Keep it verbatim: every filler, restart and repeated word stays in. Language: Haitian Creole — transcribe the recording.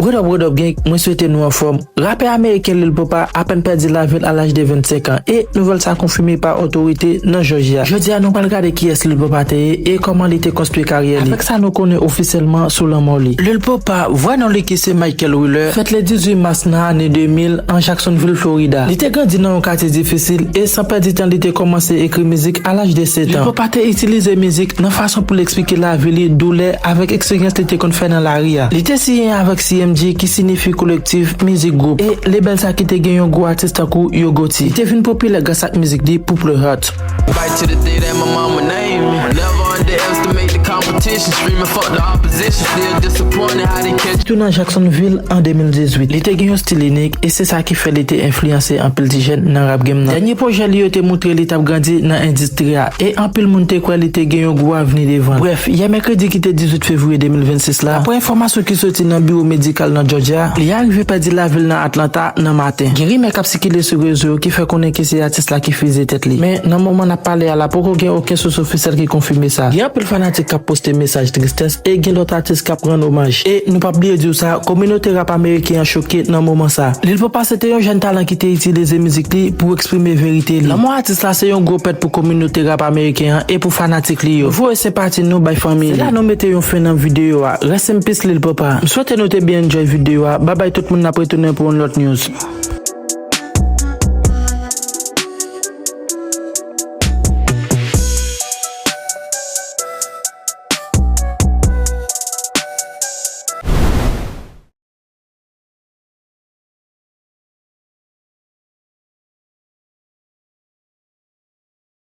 What up, what up, gang? Mwen swete nou anfòm. Rapè ameriken Lil Pump apèn pèdi lavi l a laj de vennsenk an, e nouvèl sa konfime pa otorite nan Jòji a. Jodi a, nou pral gade kiyès Lil Pump te ye e kòman li te konstwi karyè li. Avèk sa, nou konnen ofisyèlman sou lanmò li. Lil Pump, vrè non li ki se Michael Wheeler, fèt le dizuit mas nan ane de mil an Jacksonville, Florida. Li te grandi nan yon katye difisil e san pèdi tan li te kòmanse ekri mizik a laj de sèt an. Lil Pump te itilize mizik nan fason pou l eksplike lavi li, doulè, avèk eksperyans li te konn fè nan lari a. Li te siyen avèk C M G, ki siyifi Collective Music Group, e lebèl sa ki te gen yon gwo atis tankou Yo Gotti. Li te vin popilè gras ak mizik li Purple Heart. Fight to the day that my mama named me. Never underestimate the competition. Streaming, fuck the opposition. Still disappointed how they catch. Tou nan Jacksonville an de mil dizuit. Li te gen yon stil inik e se sa ki fè li te enfliyanse anpil ti jèn nan rap game nan. Dènye pwojè li yo te montre li t ap grandi nan endistri a e anpil moun te kwè li te gen yon gwo avni devan l. Brèf, yè mèkredi ki te dizuit fevriye de mil vennsis la, dapre enfòmasyon ki soti nan biwo medikal nan Jòji a, li arive pèdi lavi l nan Atlanta nan maten. Gen rimè k ap sikile sou rezo yo ki fè konnen ke se atis la ki fize tèt li. Men, nan moman n ap pale a la, poko gen okenn sous ofisyèl ki konfime sa. Gen anpil fanatik k ap poste mesaj tristès e gen lòt atis k ap rann omaj. E nou p ap bliye di w sa, kominote rap ameriken an choke nan moman sa. Lil Pump se te yon jèn talan ki te itilize mizik li pou eksprime verite li. Lanmò atis la se yon gwo pèt pou kominote rap ameriken an e pou fanatik li yo. Nou voye senpati nou bay fanmi li. Se la nou mete yon fen nan videyo a. Rest in peace, Lil Pump. M swete nou te byen enjoy videyo a. Babay tout moun, n ap retounen pou yon lòt news.